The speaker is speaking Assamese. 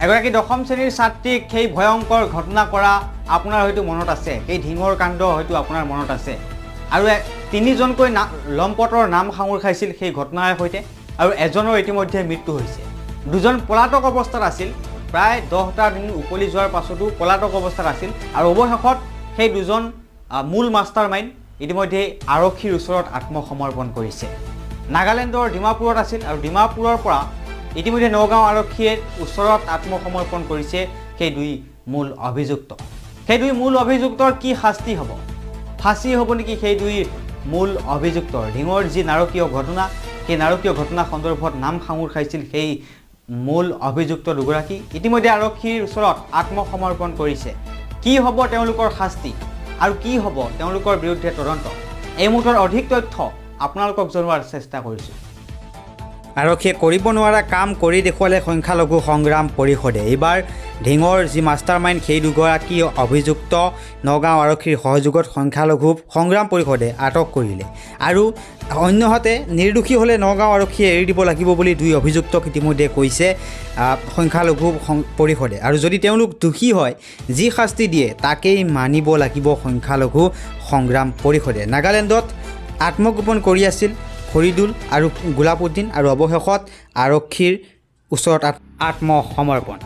এগৰাকী দশম শ্ৰেণীৰ ছাত্ৰীক সেই ভয়ংকৰ ঘটনা কৰা আপোনাৰ হয়তো মনত আছে, সেই ঢিঙৰ কাণ্ড হয়তো আপোনাৰ মনত আছে। আৰু তিনিজনকৈ না লম্পটৰ নাম সাঙুৰ খাইছিল সেই ঘটনাৰ সৈতে আৰু এজনৰ ইতিমধ্যে মৃত্যু হৈছে। দুজন পলাতক অৱস্থাত আছিল। প্ৰায় 10টা দিন উকলি যোৱাৰ পাছতো পলাতক অৱস্থাত আছিল আৰু অৱশেষত সেই দুজন মূল মাষ্টাৰ মাইণ্ড ইতিমধ্যে আৰক্ষীৰ ওচৰত আত্মসমৰ্পণ কৰিছে। নাগালেণ্ডৰ ডিমাপুৰত আছিল আৰু ডিমাপুৰৰ পৰা ইতিমধ্যে নগাঁও আৰক্ষীয়ে ওচৰত আত্মসমৰ্পণ কৰিছে সেই দুই মূল অভিযুক্ত। সেই দুই মূল অভিযুক্তৰ কি শাস্তি হ'ব? ফাঁচি হ'ব নেকি সেই দুই মূল অভিযুক্তৰ? ঢিঙৰ যি নাৰকীয় ঘটনা, সেই নাৰকীয় ঘটনা সন্দৰ্ভত নাম সাঙুৰ খাইছিল সেই মূল অভিযুক্ত দুগৰাকী। ইতিমধ্যে আৰক্ষীৰ ওচৰত আত্মসমৰ্পণ কৰিছে। কি হ'ব তেওঁলোকৰ শাস্তি আৰু কি হ'ব তেওঁলোকৰ বিৰুদ্ধে তদন্ত? এই মুহূৰ্তত অধিক তথ্য আপোনালোকক জনোৱাৰ চেষ্টা কৰিছোঁ। আৰক্ষীয়ে কৰিব নোৱাৰা কাম কৰি দেখুৱালে সংখ্যালঘু সংগ্ৰাম পৰিষদে। এইবাৰ ঢিঙৰ যি মাষ্টাৰ মাইণ্ড, সেই দুগৰাকী অভিযুক্ত নগাঁও আৰক্ষীৰ সহযোগত সংখ্যালঘু সংগ্ৰাম পৰিষদে আটক কৰিলে। আৰু অন্যহাতে নিৰ্দোষী হ'লে নগাঁও আৰক্ষীয়ে এৰি দিব লাগিব বুলি দুই অভিযুক্তক ইতিমধ্যে কৈছে সংখ্যালঘু পৰিষদে। আৰু যদি তেওঁলোক দোষী হয়, যি শাস্তি দিয়ে তাকেই মানিব লাগিব সংখ্যালঘু সংগ্ৰাম পৰিষদে। নাগালেণ্ডত আত্মগোপন কৰি আছিল ফৰিদুল আৰু গোলাপউদ্দিন আৰু অৱশেষত আৰক্ষীৰ ওচৰত আত্মসমৰ্পণ।